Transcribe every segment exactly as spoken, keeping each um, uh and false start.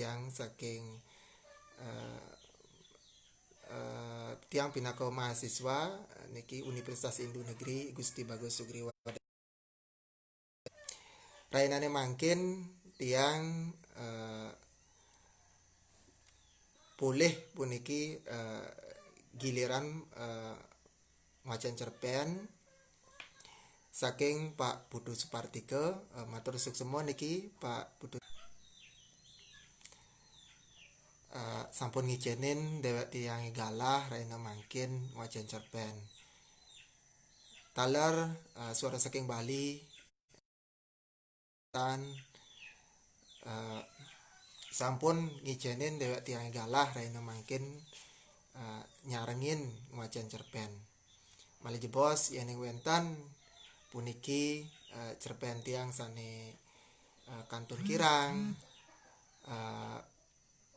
Tiang saking, eh, eh, tiang pinaka mahasiswa, eh, niki Universitas Hindu Negeri Gusti Bagus Sugriwa. Rainane mangkin tiang, eh, polih puniki, eh, giliran, eh, ngwacen cerpen saking Pak Putu Supartika, eh, matur suksema niki Pak Putu. Eh, sampun ngicenin dewek tiange galah raina mangkin ngwacen cerpen. Taler, eh, Suara Saking Bali tan, eh, sampun ngicenin dewek tiange galah raina mangkin, eh, nyarengin ngwacen cerpen. Malih jebos yening wenten puniki, eh, cerpen tiang sane, eh, kantun kirang, eh,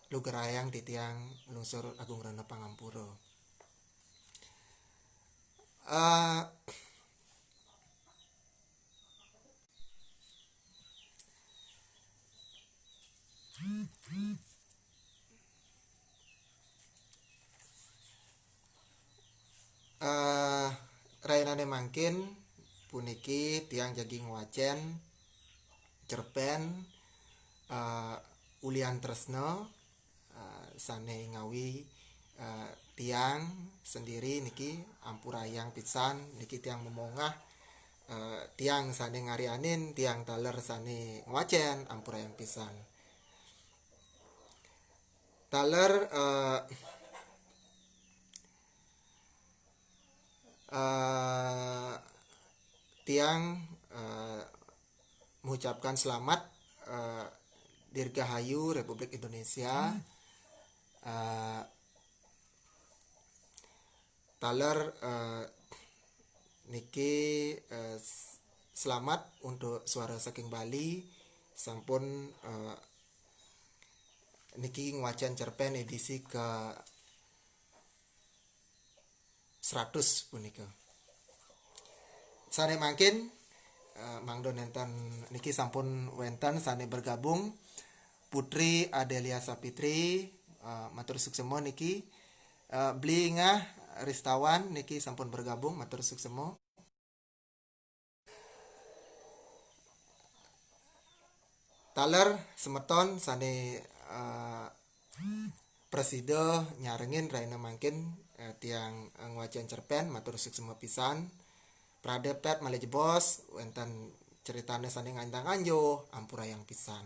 lugrayang titiang nglungsur agung rena pangampura. Eh, eh, rainane mangkin puniki tiang jagi ngwacen cerpen, eh, Ulian Tresna, eh, sane ngawi, eh, tiang sendiri niki ampurayang pisan niki tiang momongah, eh, tiang sane ngaryanin, tiang taler sane ngwacen ampurayang pisan. Taler, eh, eh, tiang, eh, mengucapkan selamat, eh, Dirgahayu Republik Indonesia. Eh, taler, eh, niki, eh, s-, selamat untuk Suara Saking Bali sampun, eh, niki ngwacen cerpen edisi ke seratus punika. Sane mangkin, eh, mangda nenten niki sampun wenten sane bergabung, Putri Adelia Sapitri, eh, matur suksema niki, eh, Bli Ngah Ristawan niki sampun bergabung, matur suksema. Taler semeton sane, eh, prasida nyarengin raina mangkin, eh, tiang, eh, ngwacen cerpen, matur suksema pisan. Prade pet malih jebos, wenten critane sane nganjang-anjuh, ampurayang pisan.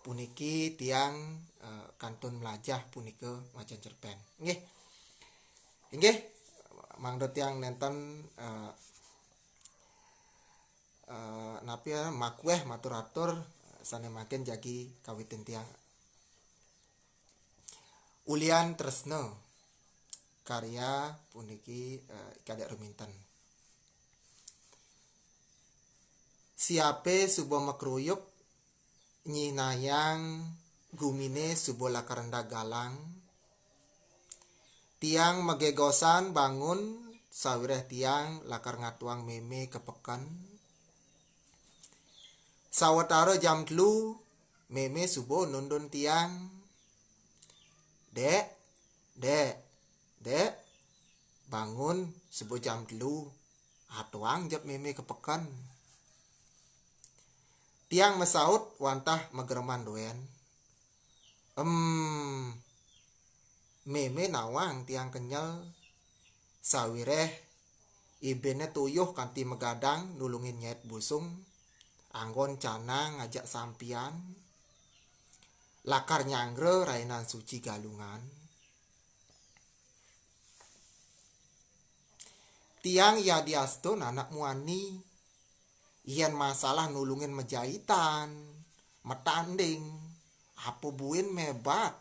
Puniki tiang, eh, kantun mlajah punika ngwacen cerpen. Nggih. Inggih, mangda tiang nenten, eh, eh, napi ya, makueh matur atur sane mangkin jagi kawitin tiang. Ulian Tresna karya puniki, eh, I Kadek Ruminten. Siape suba makruyuk nyinayang gumine suba lakar endag galang. Tiang magegosan bangun, sawireh tiang lakar ngatuang meme ka peken. Sawatara jam telu, meme suba nundun tiang. "Dek, Dek, Dek, bangun, suba jam telu. Atuang jep meme ka peken." Tiang masaut wantah magereman duen. Em, meme nawang tiang kenyel. Sawireh ibinne tuyuh kanti magadang nulungin nyait busung, anggon canang ngajak sampian, lakar nyanggra rainan suci Galungan. Tiang yadiastun anak muani, yen masalah nulungin majaitan, matanding, apa buin mebat,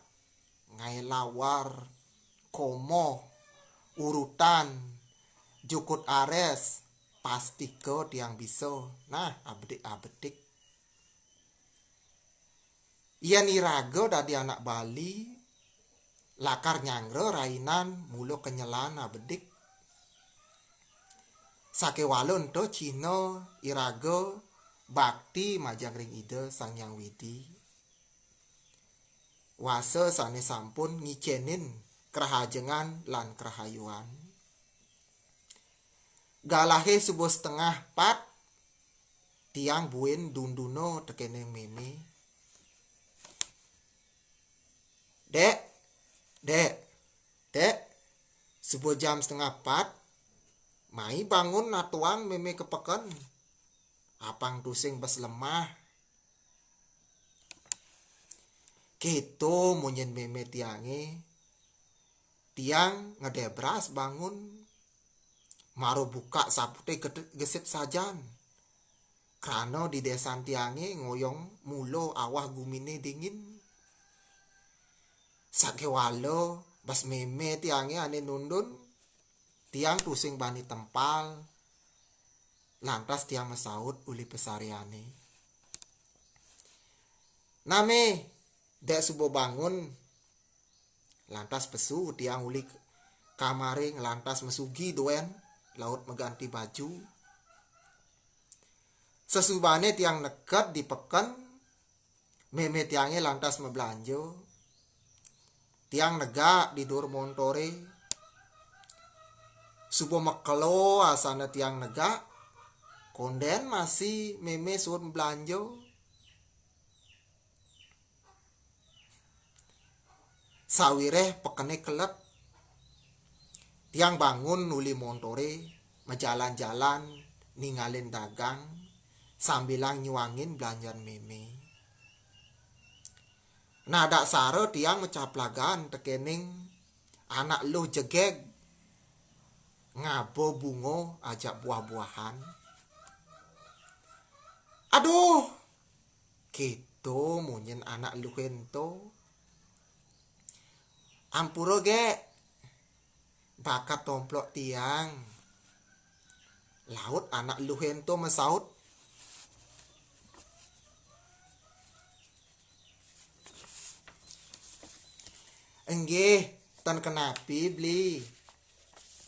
ngae lawar, komoh, urutan, jukut ares, pastika tiang bisa. Nah, abedik-abedik. Yen iraga dadi anak Bali, lakar nyanggra rainan mula kenyelan abedik. Sakewala ento cihna iraga bakti majeng ring Ida Sang Hyang Widi. wasa sané sampun ngicénin krahajengan lan krahayuan. Galahé suba setengah pat, tiang buin dunduna tekéning mémé. "Dék, Dék, Dék, suba jam setengah pat, mai bangun atuang mémé ka peken. Apang tusing bes lemah." Kéto munyin mémé tiangé, tiang ngedebras bangun, mara buka saputih gede-, gesit sajan. Krana di désan tiangé ngoyong mula awah guminé dingin. Sakéwala bes mémé tiangé ané nundun, tiang tusing bani tempal. Lantas tiang masaut uli pasariané, "Nah Mé, Dék suba bangun." Lantas pesu tiang uli kamaré, lantas masugi dogén, laut maganti baju. Sasubané tiang neked di peken, mémé tiangé lantas mablanja. Tiang negak di duur montoré. Suba makelo asana tiang negak, kondén masih mémé suud mablanja. Sawiréh pekené keled, tiang bangun uli montoré, majalan-jalan, ningalin dagang, sambilang nyuangin blanjan mémé. Nah, daksara tiang macaplagan tekéning anak luh jegég ngaba bunga ajak buah-buahan. "Aduh!" Kéto munyin anak luhé ento. "Ampura, Gék, bakat tomplok tiang." Laut anak luhé ento masaut. "Inggih, ten kenapi, Bli.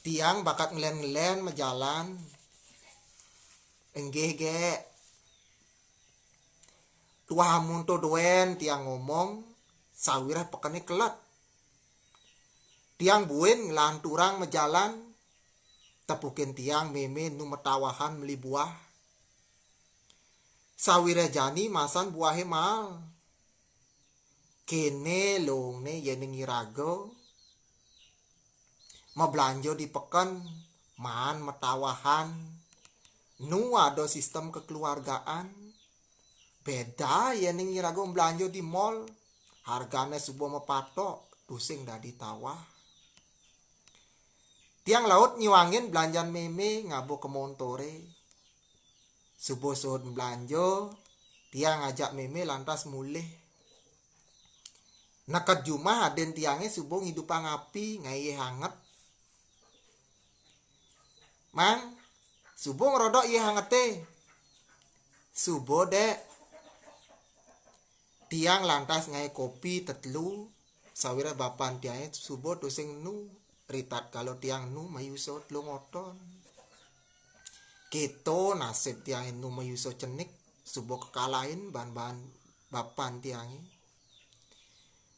Tiang bakat ngelén-ngelén majalan." "Inggih, Gék." Tuah amonto dogén tiang ngomong, sawiréh pekené keled. Tiang buin nglanturang majalan, tepukin tiang mémé nu matawahan meli buah. Sawiréh jani masan buahé maal. Kéné luungné yéning iraga mablanja di peken, maan matawahan nu ada sistem kekeluargaan. Béda yéning iraga mablanja di mall, hargané suba mapatok, tusing dadi tawah. Tiang laut nyuangin blanjan mémé ngaba ka montoré. Suba suud mlanja, tiang ajak mémé lantas mulih. Neked jumah adin tiangé suba ngidupang api, ngaé yéh anget. "Mang, suba ngrodok yéh angeté." "Suba, Dék." Tiang lantas ngaé kopi tetelu, sawiréh bapan tiangé suba tusing nu, ritatkala tiang nu mayusa telung oton. Kéto nasib tiangé nu mayusa cenik, suba kekalahin ban-ban bapan tiangé.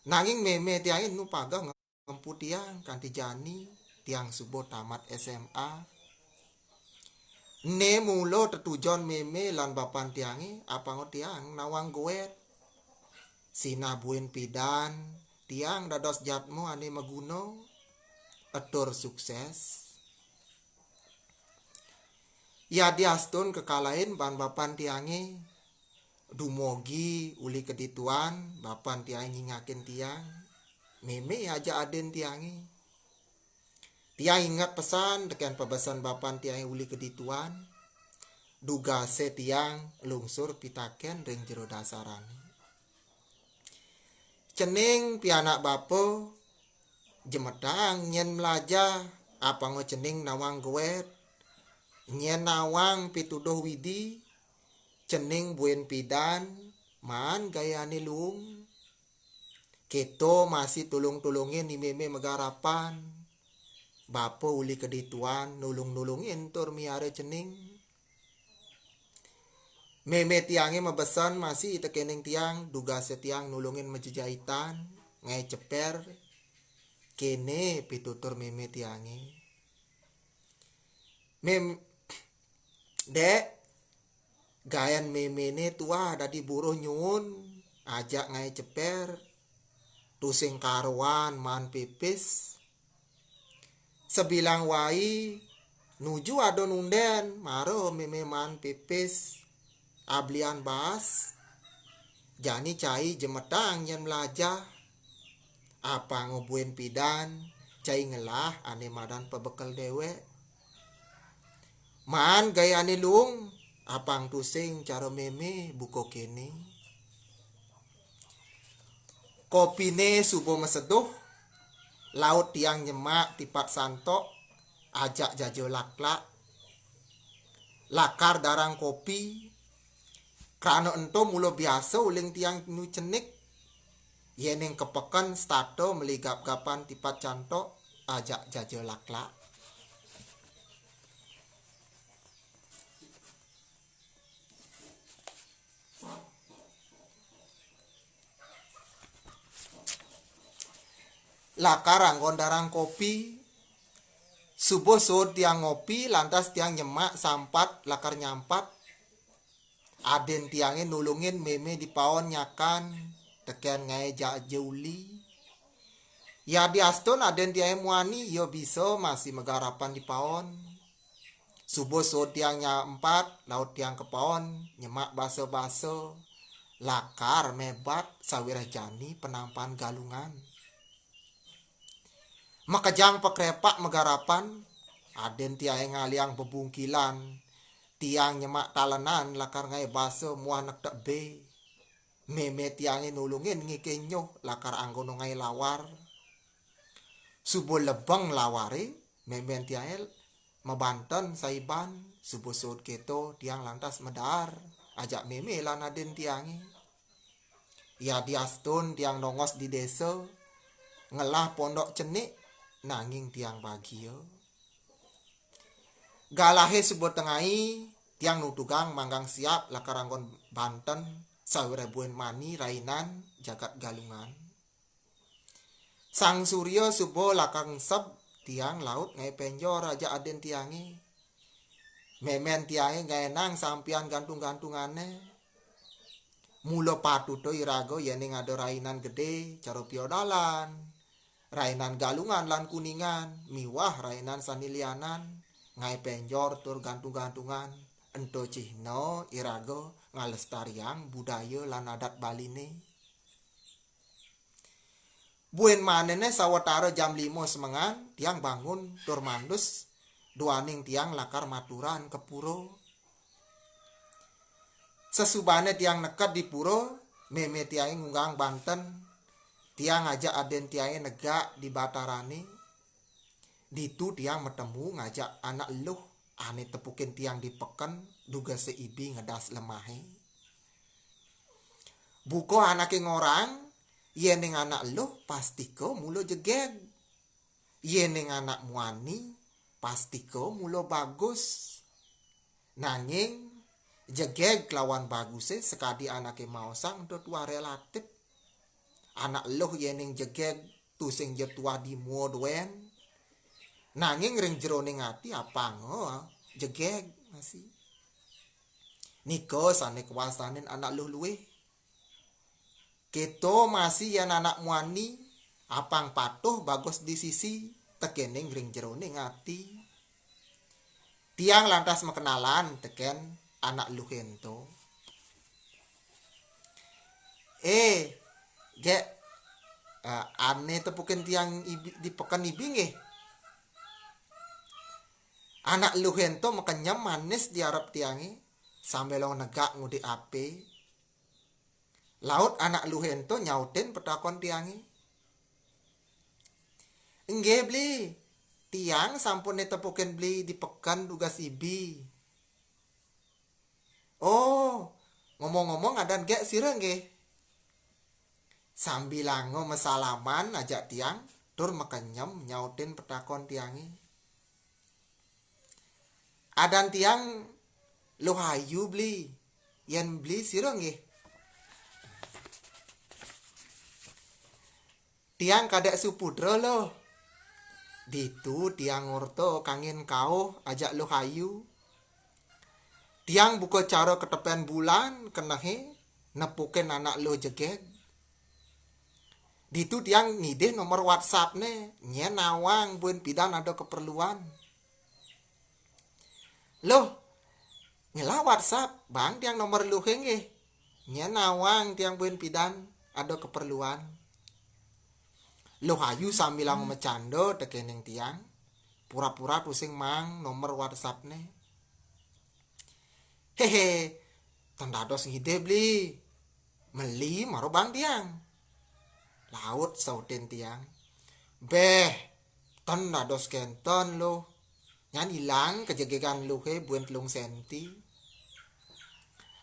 Nanging mémé tiangé nu pageh ngempu tiang kanti jani, tiang suba tamat S M A. Ené mula tetujon mémé lan bapan tiangé, apanga tiang nawang goét. Sinah buin pidan, tiang dados jadma ané maguna, tur suksés. Yadiastun kekalahin ban bapan tiangé, dumugi uli kedituan, bapan tiangé nyingakin tiang, mémé ajak adin tiangé. Tiang inget pesan tekén pabesen bapan tiangé uli kedituan, dugasé tiang lungsur pitakén ring jero dasarané. Cening pianak bapa, jemetang nyén mlajah, apanga cening nawang goét, nyén nawang pituduh Widi, cening buin pidan, maan gaé ané luung. Kéto masih tulung-tulungin i mémé magarapan. Bapa uli kedituan nulung-nulungin tur miara cening. Mémé tiangé mabesen masih tekéning tiang, dugasé tiang nulungin majejaitan. ngaé cepér, kéné pitutur mémé tiangé. Mém-, Dék, gaén méméné tuah dadi buruh nyuun, ajak ngaé cepér, tusing karuan maan pipis. Sabilang wai, nuju ada nundén, mara mémé maan pipis, ablian baas, jani cai jemetang yén mlajah. Apang buin pidan, cai ngelah ané madan pabekel déwék. Maan gaé ané luung, apang tusing cara mémé buka kéné. Kopiné suba maseduh, laut tiang nyemak tipat santok, ajak jaja laklak. Lakar darang kopi, krana ento mula biasa uling tiang nu cenik. Yéning ka peken setata meli gap-gapan tipat cantok, ajak jaja laklak. Lakar anggon darang kopi, suba suud tiang ngopi, lantas tiang nyemak sampat lakar nyampat. Adin tiangé nulungin mémé di paon nyakan, tekén ngaé jaja uli. Yadiastun adin tiangé muani, ia bisa masih magarapan di paon. Suba suud tiang nyampat, laut tiang ka paon, nyemak basa-basa, lakar mébat sawiréh jani penampan Galungan. Makejang pakrepak magarapan, adin tiangé ngaliang bebungkilan, tiang nyemak talenan lakar ngaé basa muah nektek bé. Mémé tiangé nulungin ngikih nyuh lakar anggona ngaé lawar. Suba lebeng lawaré, mémé tiangé mabanten saiban, suba suud kéto tiang lantas madaar, ajak mémé lan adin tiangé. Yadiastun tiang nongos di désa, ngelah pondok cenik, nanging tiang bagia. Galahé suba tengai, tiang nutugang manggang siap lakar anggon banten, sawiréh buin mani rainan jagat Galungan. Sang surya suba lakar engseb, tiang laut ngaé pénjor ajak adin tiangé. Mémé tiangé ngaénang sampian gantung-gantungané. Mula patuta iraga yéning ada rainan gedé, cara piodalan, rainan Galungan lan Kuningan, miwah rainan sané lianan, ngaé pénjor tur gantung-gantungan, ento cihna iraga ngalestariang budaya lan adat Baliné. Buin manéné sawatara jam lima semengan, tiang bangun tur mandus, duaning tiang lakar maturan ka pura. Sasubané tiang neked di pura, mémé tiangé ngunggang banten, tiang ajak adin tiangé negak di batarané. Ditu tiang matemu ngajak anak eluh ané tepukin tiang di peken, dugasé ibi ngedas lemahé. Buka anaké ngorang, yéning anak eluh pastika mula jegég. Yéning anak muani, pastika mula bagus. Nanging jegég lawan bagusé sakadi anaké maosang ento tuah relatif. Anak eluh yéning jegég tusing ja tuah di mua dogén. Nanging ring jeroning ati apanga jegég masih. Nika sané kawastanin anak eluh luih. Kéto masih yén anak muani, apang patuh bagus di sisi, tekéning ring jeroning ati. Tiang lantas makenalan tekén anak eluhé ento. "Eh, Gék, eh, ané tepukin tiang ibi, di peken ibi nggih?" Anak eluhé ento makenyem manis di arep tiangé, sambilanga negak ngudik apé. Laut anak eluhé ento nyautin patakon tiangé. "Nggih, Bli. Tiang sampun netepukin Bli di peken dugas ibi." "Oh, ngomong-ngomong adan Gék sira nggih?" Sambilanga masalaman ajak tiang, tur makenyem nyautin patakon tiangé. "Adan tiang Luh Ayu, Bli. Yén Bli sira nggih?" Tiang kadék Supudra, Luh. Ditu tiang ngorta kangin kauh ajak Luh Ayu. Tiang buka cara ketepen bulan kenehé nepukin anak Luh jegég. Ditu tiang ngidih nomor WhatsApp-né, nyén nawang buin pidan ada keperluan. Luh, nyelah WhatsApp, bang tiang nomor Luhé nggih. Nyén nawang tiang buin pidan ada keperluan. Luh Ayu sambilang macanda tekening tiang, pura-pura tusing maang nomor WhatsApp-né. Héhé, ten dados ngidih, Bli. Meli mara bang tiang. Laut sautin tiang. Béh, ten dados kénten, Luh. Nyan ilang kejegégan Luhé buin telung senti.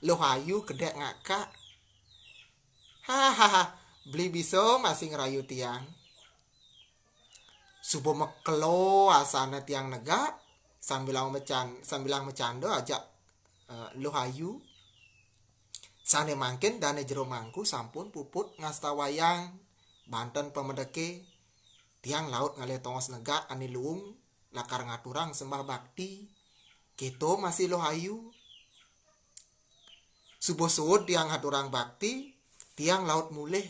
Luh Ayu kedék ngakak. Hahaha, Bli bisa masih ngrayu tiang. Suba makelo asané tiang negak, sambilang mecan-, sambilang macanda ajak, eh, Luh Ayu. Sané mangkin dané jero mangku sampun puput ngastawayang banten pamedeké, tiang laut ngalih tongos negak ané luung lakar ngaturang sembah bakti. Kéto masih Luh Ayu. Suba suud tiang ngaturang bakti, tiang laut mulih.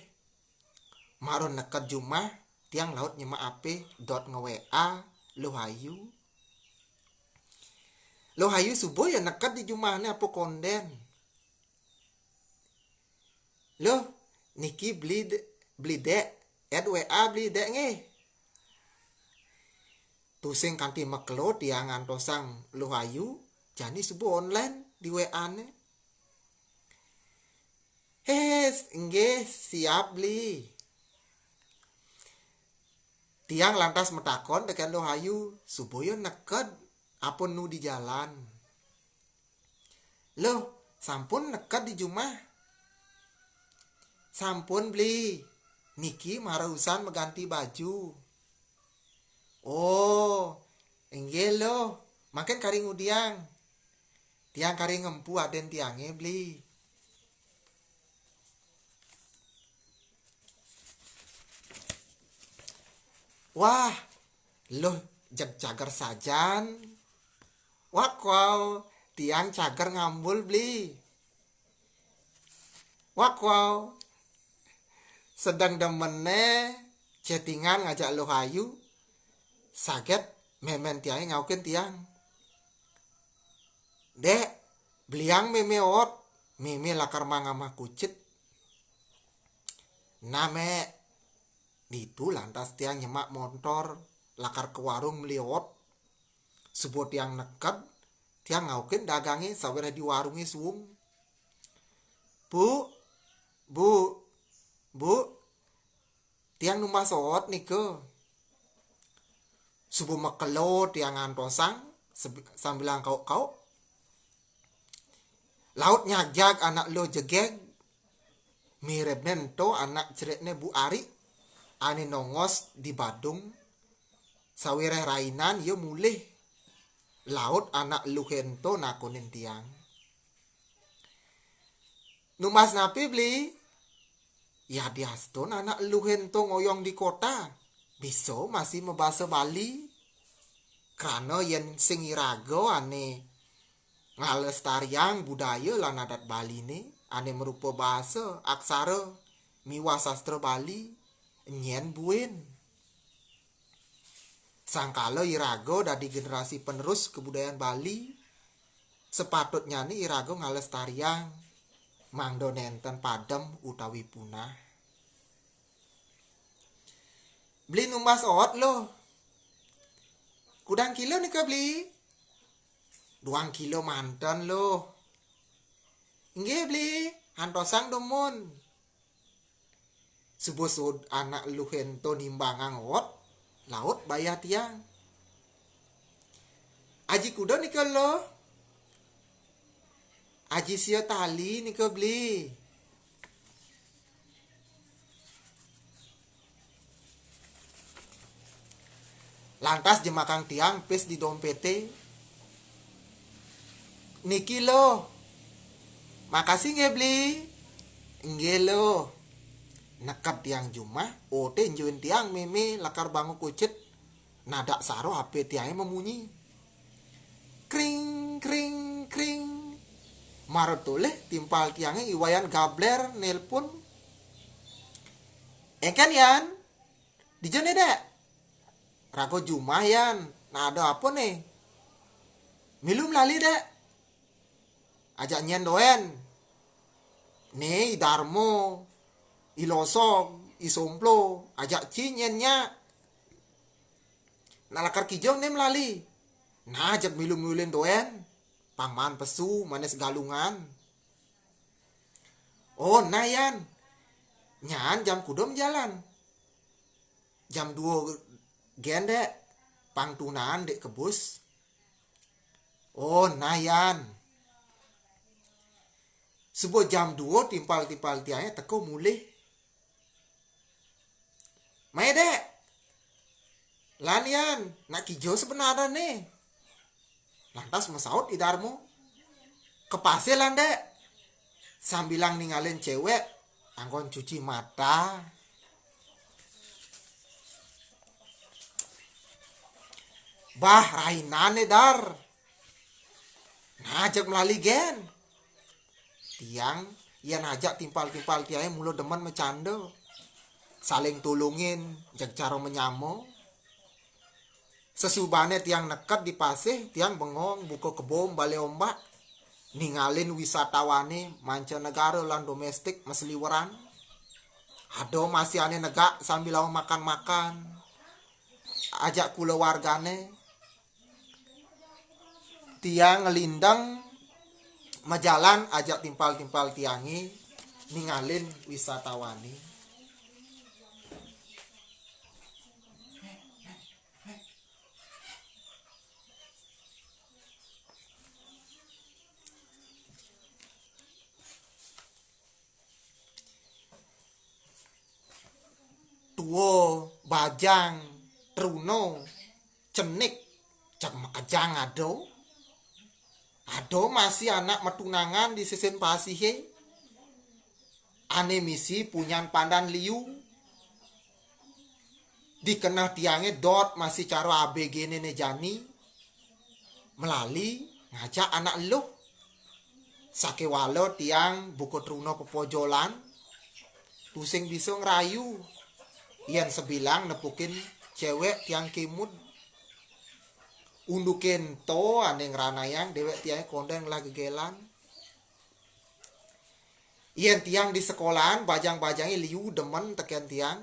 Mara neked jumah, tiang laut nyemak apé dot nge-W A Luh Ayu. Luh Ayu suba ya neked di jumahné apa kondén. Luh, niki Bli de-, Bli Dék, add W A Bli Dék nggih. Tusing kanti makelo tiang ngantosang Luh Ayu, jani suba online di W A-né. Hés, nggih, siap, Bli. Tiang lantas matakon tekén Luh Ayu, suba ya neked apa nu di jalan. Luh, sampun neked di jumah? Sampun, Bli. Niki mara usan maganti baju. Oh, inggih, Luh. Mangkin kari ngudiang. Tiang kari ngempu adén tiangé, Bli. Wah, Luh jeg cager sajan. Wak wau, tiang cager ngambul, Bli. Wak wau. Sedeng demené chattingan ngajak Luh Ayu, saget mémén tiangé ngaukin tiang. Dék, beliang mémé oot, mémé lakar maang amah kucit. Nah, Mék, ditu lantas tiang nyemak montor, lakar ka warung meli oot. Suba tiang neked, tiang ngaukin dagangé sawiréh di warungé suung. Bu, Bu, Bu, tiang numbas oot nika. Suba makelo tiang ngantosang seb-, sambilang kauk-kauk. Laut nyajag anak Luh jegég, miribné ento anak chrikné Bu Ari, ané nongos di Badung, sawiréh rainan ia mulih. Laut anak Luhé ento nakonin tiang. Numbas napi, Bli? Yadiastun anak Luhé ento ngoyong di kota, bisa masih mabasa Bali. Krana yén sing iraga ané ngalestariang budaya lan adat Baliné, ané marupa basa, aksara, miwah sastra Bali, nyén buin. Sangkala iraga dadi generasi penerus kabudayan Bali, sapatutnyané iraga ngalestariang, mangda nénten padem utawi punah. Beli numbas oot, Luh. Kudang kilo nika, Beli? Duang kilo manten, Luh. Inggih, Beli, antosang dumun. Suba suud anak Luh ento nimbangang oot, laut bayah tiang. Aji kuda nika, Luh? Aji sia tali nika, Beli. Lantas jemakang tiang pis di dompete. Niki, Luh. Makasih nggih, Beli. Nggih, Luh. Neked tiang jumah, oté njuin tiang mémé lakar bangun kucit. Nadak saro H P tiangé mamunyi. Kring, kring, kring. Mara tolih timpal tiangé I Wayan gabler nélpon. "Éngkén, Yan? Dija né, Dék?" "Raga jumah, Yan. Nah, ada apa né?" "Milu melali, Dék?" "Ajak nyén dogén. Né I Darmo, I Losog, I Somplo, ajak ci nyén nyak. Nak lakar kija né melali. Nah, ajak milu-milun dogén. Pang maan pesu, manis Galungan." "Oh, nah, Yan. Nyan jam kuda majalan?" "Jam dua gén, Dék. Pang tunangan di kebus." "Oh, nah, Yan. Suba jam dua timpal-timpal tiangé teka mulih." "Mai, Dék. Lan, Yan, nak kija sebenarné?" Lantas masaut I Darmo. "Ka pasih lan, Dék. Sambilang ningalin céwék, anggon cuci mata." "Bah, rainan né, Dar. Nah, ajak melali gén." Tiang, yén ajak timpal-timpal tiangé mula demen macanda. Saling tulungin, jeg cara manyama. Sasubané tiang neked di pasih, tiang bengong buka kebom balé ombak. Ningalin wisatawané mancanegara lan domestik masliweran. Ada masih ané negak sambil makan-makan. Ajak kulawargané. Tiang ngelindang majalan ajak timpal-timpal tiangé ningalin wisatawané. Tua, bajang, truna, cenik, jeg makejang ada. Ada masih anak matunangan di sisin pasihé. Ané misi punyan pandan liu. Dikeneh tiangé dot masih cara A B G-né né jani. Melali ngajak anak eluh. Sakéwala tiang buka truna pepojolan, tusing bisa ngrayu. Yén sabilang nepukin céwék tiang kimud. Unduké ento ané ngranayang déwék tiangé kondén ngelah gegélan. Yén tiang di sekolahan, bajang-bajangé liu demen tekén tiang.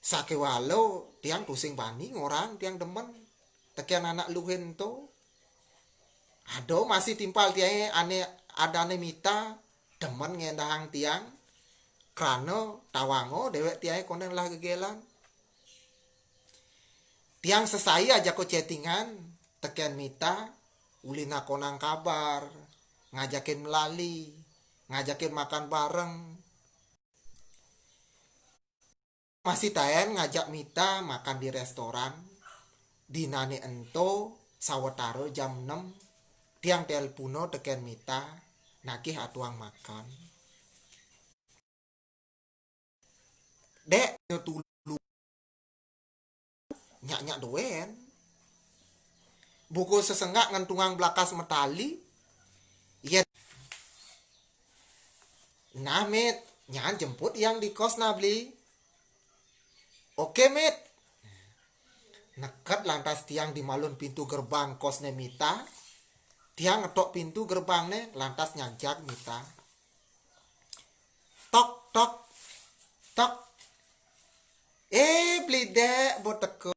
Sakéwala tiang tusing bani ngorahang tiang demen tekén anak luhé ento. Ada masih timpal tiangé ané adané Mita demen ngendahang tiang, krana tawanga déwék tiangé kondén ngelah gegélan. Tiang sesai ajaka chattingan tekén Mita, uli nakonang kabar, ngajakin melali, ngajakin makan bareng. Masih taén ngajak Mita makan di réstoran. Dinané ento sawatara jam enem, tiang télpuna tekén Mita, nagih atuang makan. "Dék, nyo tulu nyak-nyak dogén. Buka sesengak ngentungang blakas matali. Yén." "Nah, Mit, nyan jemput yang di kos nah beli." "Oké, Mit." Neked lantas tiang di malun pintu gerbang kosné Mita. Tiang ngetok pintu gerbangné, lantas nyagjag Mita. Tok, tok, tok. "Eh, beli Dék, ba teka.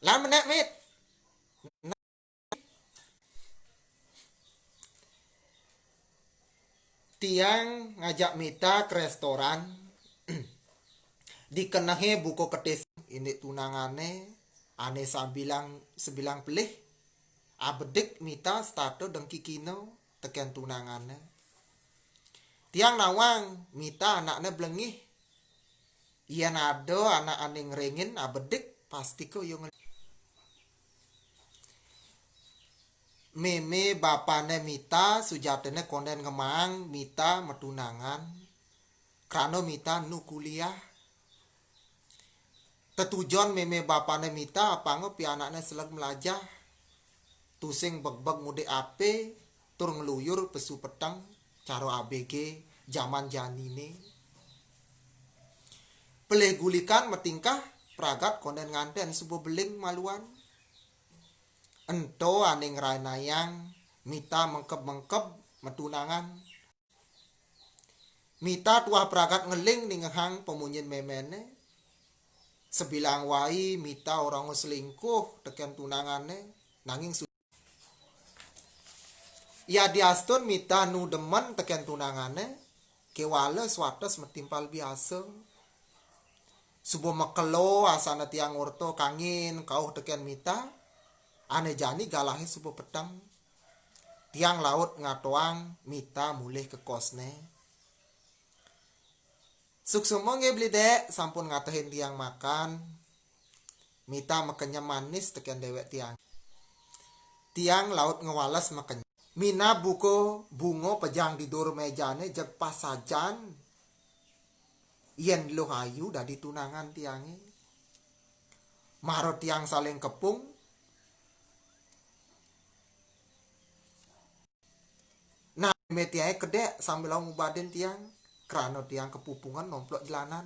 Lan menék, Mit." Tiang ngajak Mita ka réstoran. Dikenehé buka ketis indik tunangané, ané sabilang, sabilang pelih. Abedik Mita setata dengki kina tekén tunangané. Tiang nawang, Mita anakné belengih. Yén ada anak ané ngeringin abedik, pastika ia ngel-, mémé bapané Mita sujatiné kondén ngemaang Mita matunangan. Krana Mita nu kuliah. Tetujon mémé bapané Mita apanga pianakné seleg mlajah. Tusing begbeg ngudik A P tur ngluyur pesu peteng cara A B G jaman janiné. Pelih gulikan matingkah pragat kondén ngantén suba beling maluan. Ento ané ngrainayang Mita mengkeb-mengkeb matunangan. Mita tuah pragat ngeling ningehang pamunyin méméné. Sabilang wai Mita orahanga selingkuh tekén tunangané, nanging su-, yadiastun Mita nu demen tekén tunangané, kéwala swates matimpal biasa. Suba makelo asana tiang ngorta kangin kauh tekén Mita, ané jani galahé suba peteng. Tiang laut ngatoang Mita mulih ka kosné. Suksma nggih Beli Dék, sampun ngatehin tiang makan. Mita makenyem manis tekén déwék tiang. Tiang laut ngwales makenyem. Mita buka bunga pejang di dur méjané jeg pasajan. Yén Luh Ayu dadi tunangan tiangé. Mara tiang saling kepung. Nah, mémé tiangé kedék sambilanga ngubadin tiang, krana tiang kapupungan nomplok jelanan.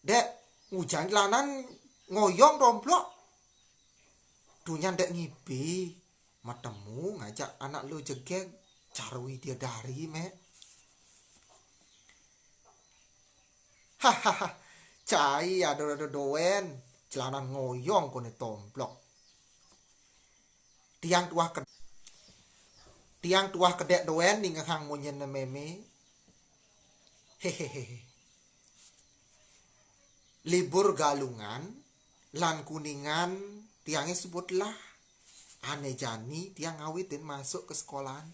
"Dék, ngujang jelanan ngoyong nomplok." "Dunyan Dék ngipi, matemu ngajak anak lu jegég, cara widyadari, Mék." "Hahaha, cai ada-ada dogén, jelanan ngoyong koné nomplok." Tiang tuah ke-, tiang tuah kedék dogén ningehang munyinné mémé. Héhéhé. Libur Galungan lan Kuningan tiangé suba telah. Ané jani tiang ngawitin masuk ka sekolahan.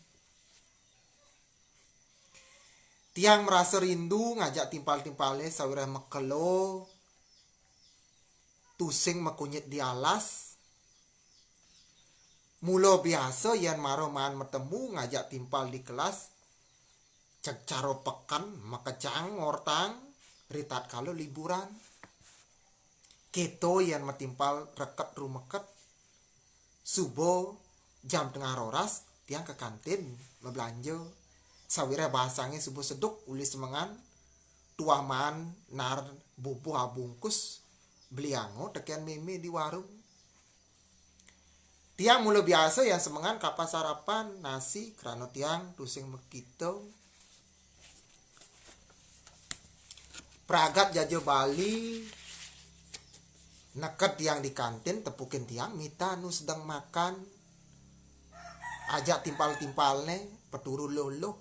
Tiang marasa rindu ngajak timpal-timpalé sawiréh makelo tusing makunyit di alas. Mula biasa yén mara maan matemu ngajak timpal di kelas, jeg cara peken makejang ngortang ritatkala liburan. Kéto yén matimpal reket rumeket, suba jam tengah roras tiang ka kantin mablanja. Sawiréh basangé suba seduk uli semengan, tuah maan naar bubuh abungkus belianga tekén mémé di warung. Tiang mula biasa yén semengan kapah sarapan nasi krana tiang tusing makita. Pragat jaja Bali neked tiang di kantin, tepukin tiang Mita anu sedeng makan. Ajak timpal-timpalné, paturu luh-luh.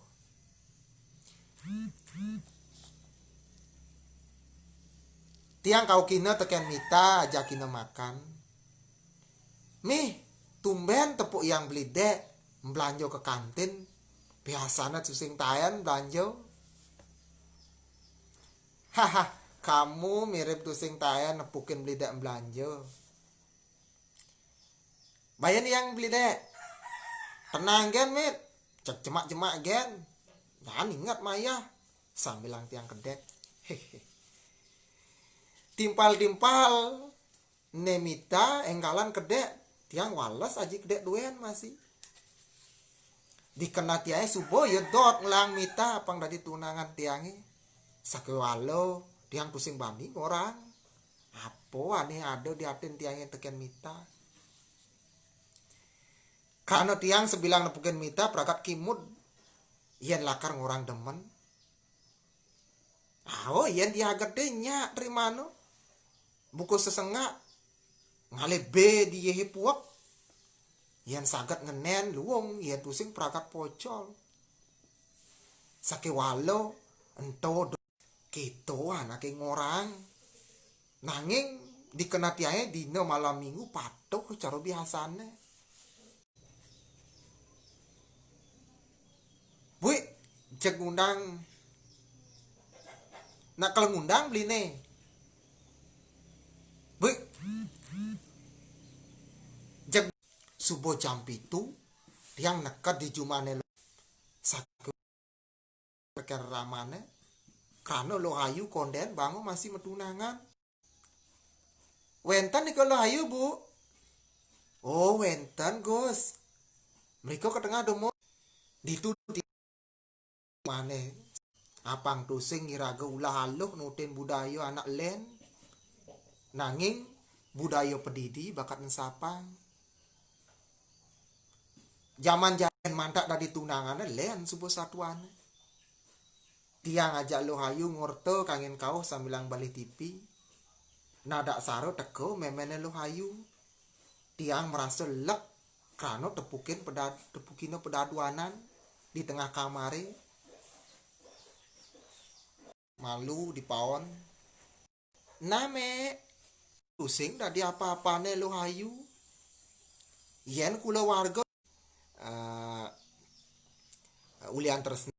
Tiang kaukina tekén Mita, ajakina makan. "Mih, tumbén tepuk Yang Beli Dék mblanja ka kantin. Biasané tusing taén mblanja." "Haha, kamu mirip tusing taén nepukin Beli Dék mblanja." "Baén Yang Beli Dék." "Tenang gén, Mit. Jeg jemak-jemak gén. Jangan inget mayah." Sambilang tiang kedék. Timpal-timpal né Mita énggalan kedék, tiang wales aji kedék dogén masih. Dikena tiangé suba ya dot ngelah Mita apang dadi tunangan tiangé. Sakéwala tiang tusing bani ngorang apa ané ada di atin tiangé tekén Mita. Krana tiang sabilang nepukin Mita pragat kimud yén lakar ngorang demen. Ao, yén diagedé nyak trimana. Buka sesengak ngalih bé di yéhé puek. Yén saget ngenén luung, yén tusing pragat pocol. Sakéwala ento do-, kéto anaké ngorang. Nanging dikena tiangé dina malam minggu patuh cara biasané. "Buik, jeg ngundang. Nak kala ngundang beliné." "Buik, jeg." Suba jam pitu, tiang neked di jumahné. Saku Keker ramane. Krana Luh Ayu konden bangun masih metunangan. Wenten nika Luh Ayu, Bu? Oh, wenten, Gus. Mriko ke tengah domo. Ditu di maneh. Apang tusing iraga ulah aluh nutin budaya anak len. Nanging budaya pedidi bakat ensapang. Jaman-jaman mantak dadi tunangane len suba satuane. Tiang ajak Luh Ayu ngorta kangin kauh sambilang balih T V. Nadak sara teka memene Luh Ayu. Tiang merasa lek krana tepukin pedad-, tepukina pedaduanan di tengah kamare. Malu dipaon. Name tusing dadi apa-apane Luh Ayu. Yen kula warga, eh, ulian tresna